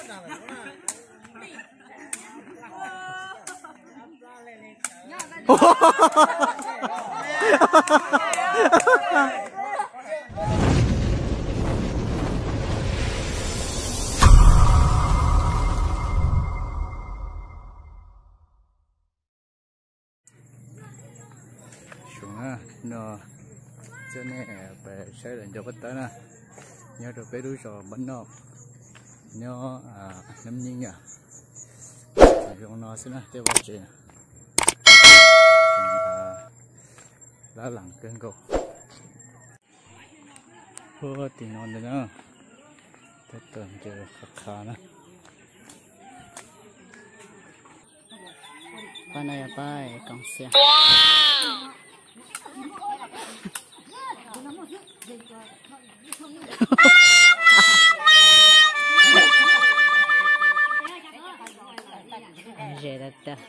Zoo no, coj nej pais saib lawv ncaws pob tawb na, nyob rau peb lub zos Npab Noj, nyob Nam Nyeej yom. Zoo no xwb na, tej vaj tsev lab lees kawg nkaus. Puag tim no ntawd na, tej tawm ncaws qhav qhav na. Pab no yog pab koom xias. Ze tag tag.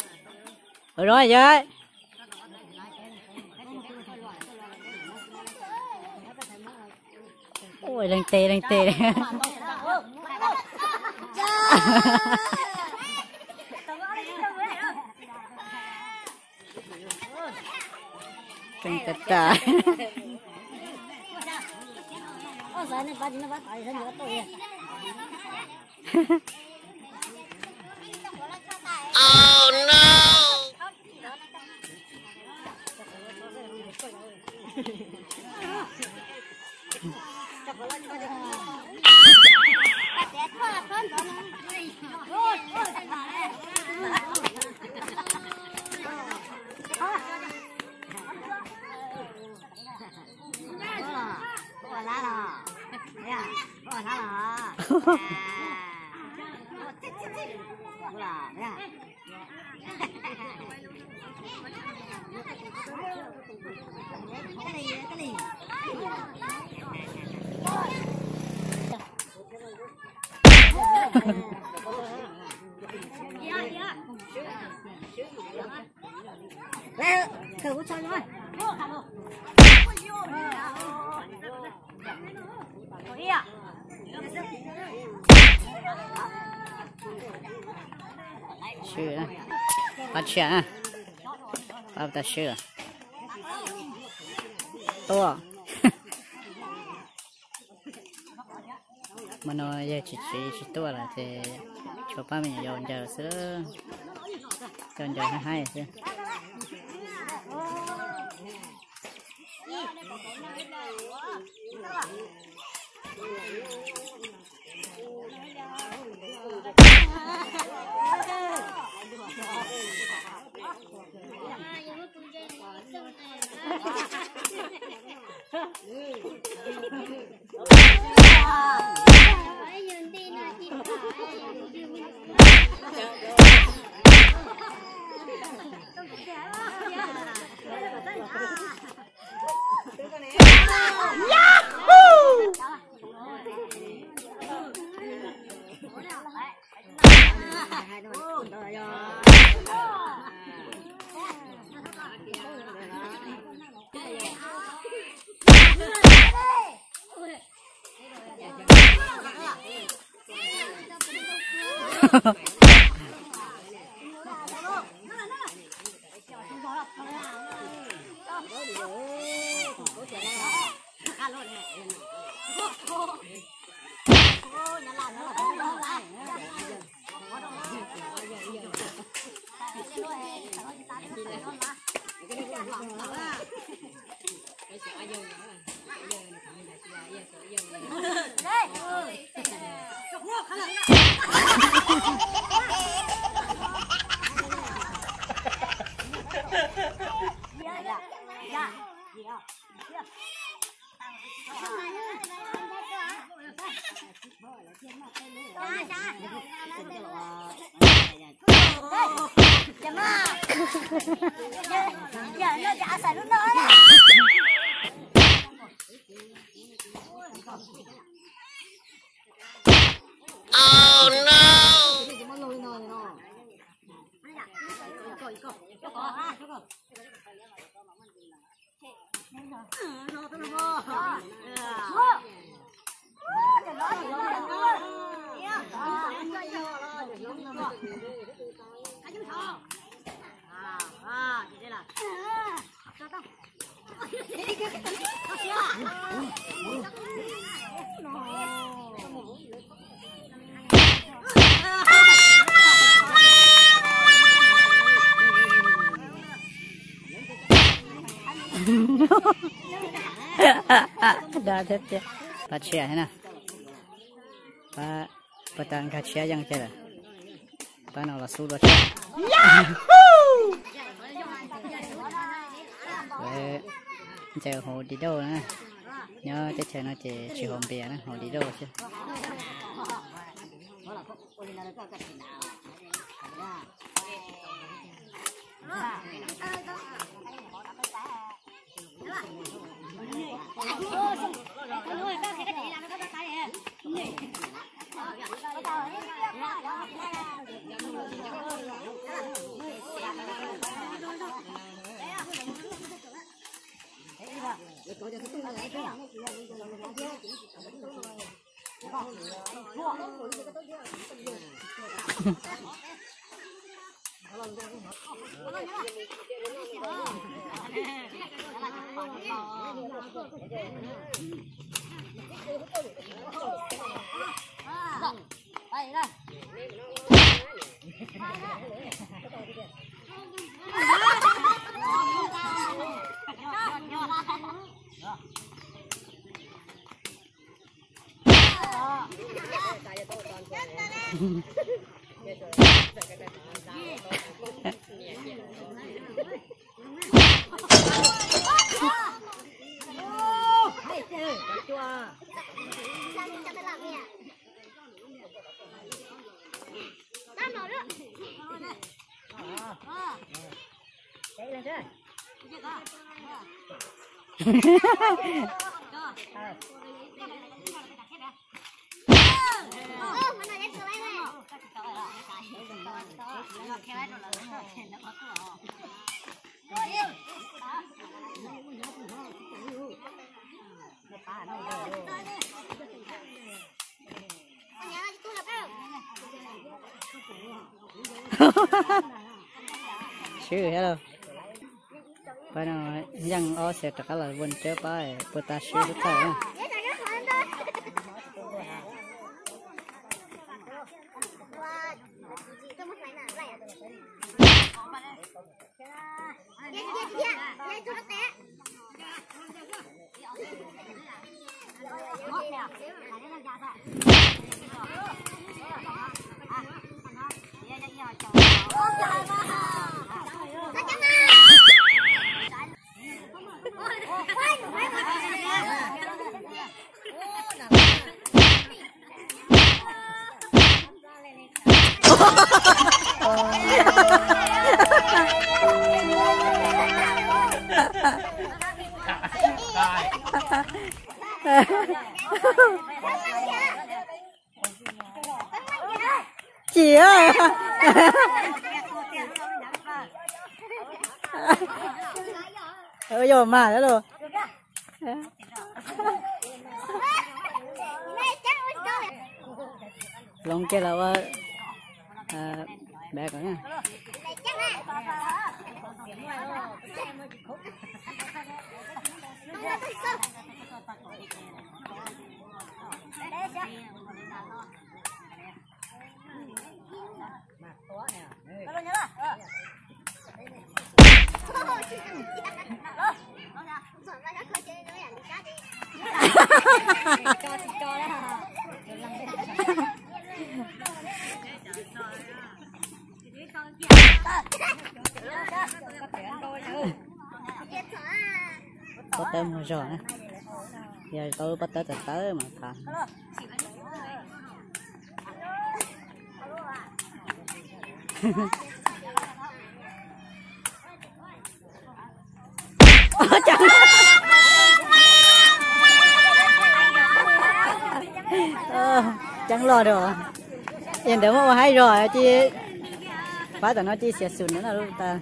Ua zoo yog. Ua leej teg leej teg. Keej tag tag. Swb, pab tshiab na, pab tas swb. Tuaj. Hmo no yawg tsis tsiv tsis tuaj lawm ces tshuav pab me nyuam yaus ncaws xwb, coj ncaws haib haib xwb. Da thiab tiag. Pab tshiab thiab na. Pab, puas tas nkag tshiab yeej kiag lawm. Pab no los xub dua tshiab. Ntxawm haus di dauj na. Nyob teb chaws no ces tsis haus npias na, haus di dauj xwb. Swb thiab lauj. Pab no yeej ob xees rov qab los vuag tsawb pab puas tas swb lub thaum na. Chim. Yog mas lawm. Hloov kiag los ua npe kom na. Pob tawb muag zog na. Yog tau lub pob tawb tawv tawv mas tas. Ceeb loj dua. Yog ntawd muab ua haib zog ces pab tam no ces xiam xum ntawd no tas.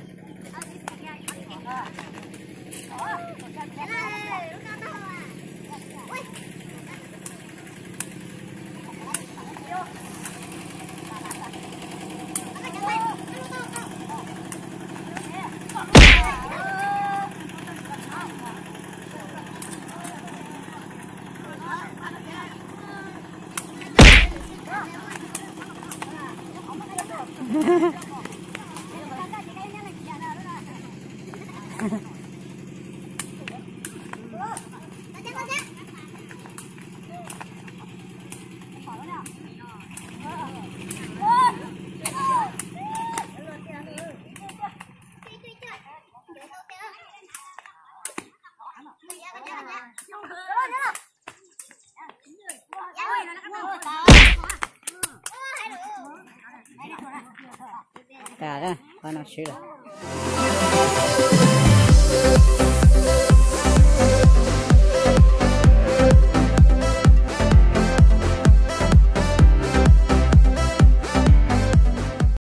Qhov no swb lawm.